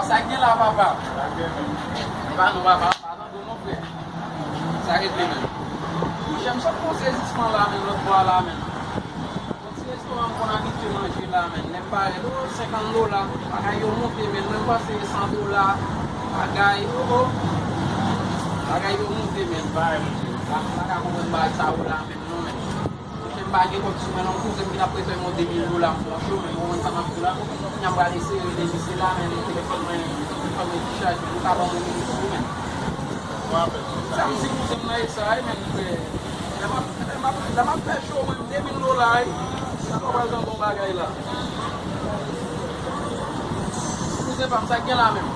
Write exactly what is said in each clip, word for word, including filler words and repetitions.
Sa gen la, papa? E pa nou, papa. Pa nan do non, frè. Sa rete menm. Monchè, m sot pran sezisman la menm, lòt bò a la menm. Yon ti restoran m konn abitye manje la menm. Lè m parèt, o, senkant dola. Bagay yo monte menm. Mwen m panse san dola. Bagay, o, o. Bagay yo monte menm. Bagay monte. M pa ka konprann bagay sa yo la menm non menm. Monchè, m pa gen kòb sou mwen non, kouzen m ki t ap prete m yon de mil dola m pran cho, men ou konprann sa m ap di w la. Kounya m pral eseye rele misye la, men telefòn mwen, telefòn mwen dichaj, men nou ka ban mwen minit tou, men. Sa m di kouzen m nan e sa, wi, men frè. Lè m ap, lè m ap, lè m ap fè cho, mwen, de mil dola, wi. Sa pa pral jan bon bagay la. Kouzen pa m, sa k gen la menm?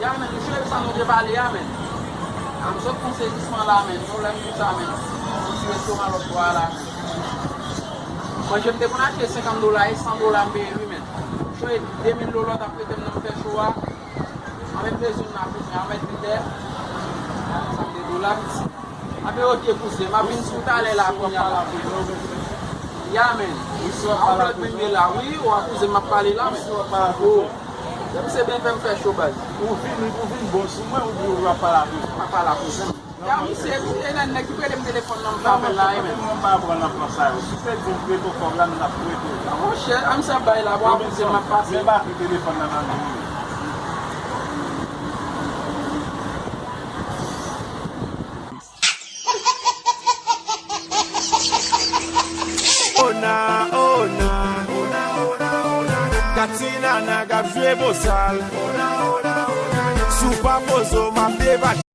Ya, men, nou chwe sa nou te pale a, men. A m sot pran sezisman la, men. Yon lè m di sa, men. Yon ti restoran lòt bò a la, men. Manje m te konn achte senkant dola, e san dola m peye, wi, men. Chwe de mil dola t ap prete m nan m fè cho a. Anmèt bezwen nan kounye a, anmèt lidè. Sa de dola piti. Anben, oke, kouzen, m ap vin sou talè la pou m pale avè w. Ya, men. Anlòt men m ye la, wi, w a kouzen, m ap pale la, men. O, lè misye byen fè m fè cho, baz. Ou vin, ou vin bon sou mwen, ou di w ap pale avè m. M ap pale a kouzen. Ya, misye, wi, e nan nèg ki prete m telefòn nan, m frape l la, e men. Mwen pa pran nan plan sa yo. Si w te di m prete w kòb la, m t ap prete w. Monchè, a misye ap bay la, w a kouzen, m ap pase. Men batri telefòn nan nan men w. Ona, ona. Katina nan k ap jwe bosal. Si w pa poze w, m ap deba-